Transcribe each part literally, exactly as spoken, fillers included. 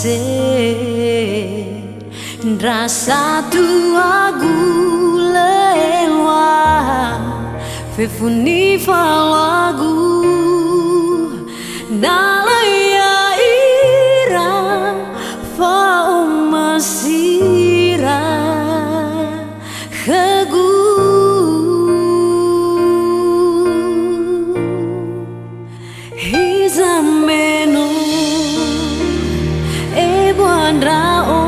Se ndra satuagu lö eluaha fefu nifaluagu, na lö ya'ira fa'omasi ira khögu. Hiza me no ebua ndra'o,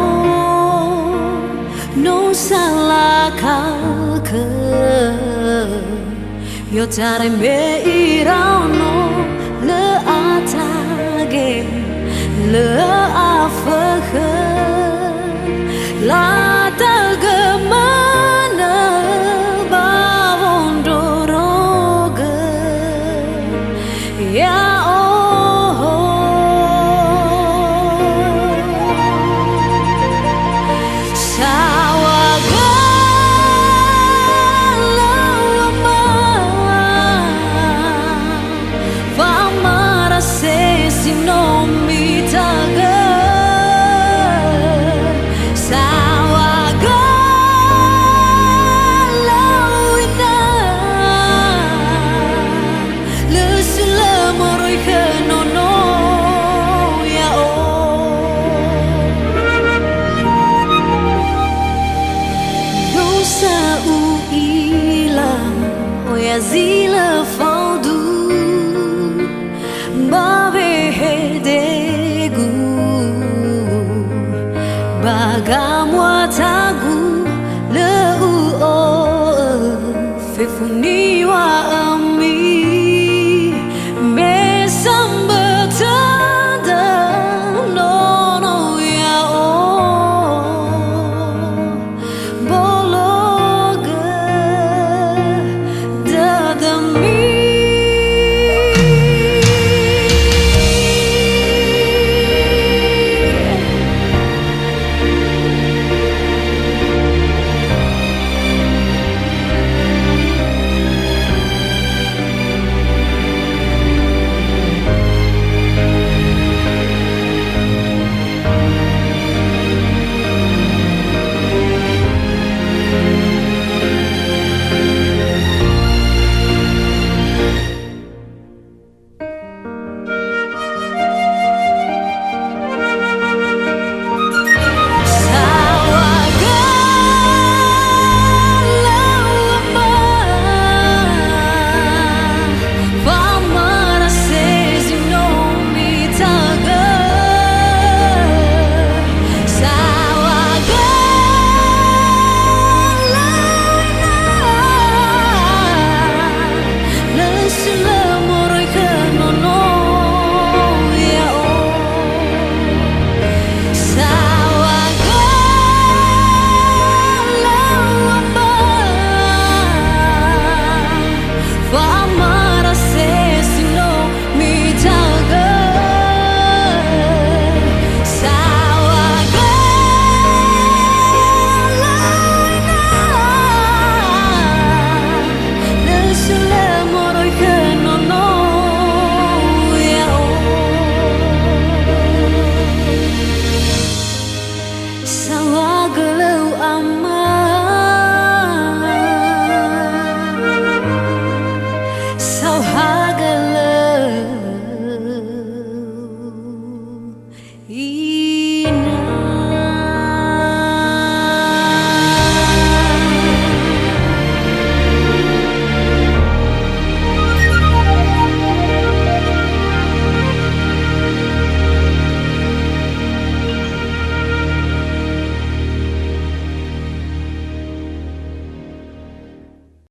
no salaka khö. I'otarai mbe iraono, lö atage, lö afökhö. Latagö manö ba wondrorogö. Ya'oho. Saŵa galö ama, wa'amara sesi no mitagö. Saŵa galö ina, lö sulö moroi khö nono ya'o. No sa u'ila oya zi lö faudu ba wehedegu ba gamuata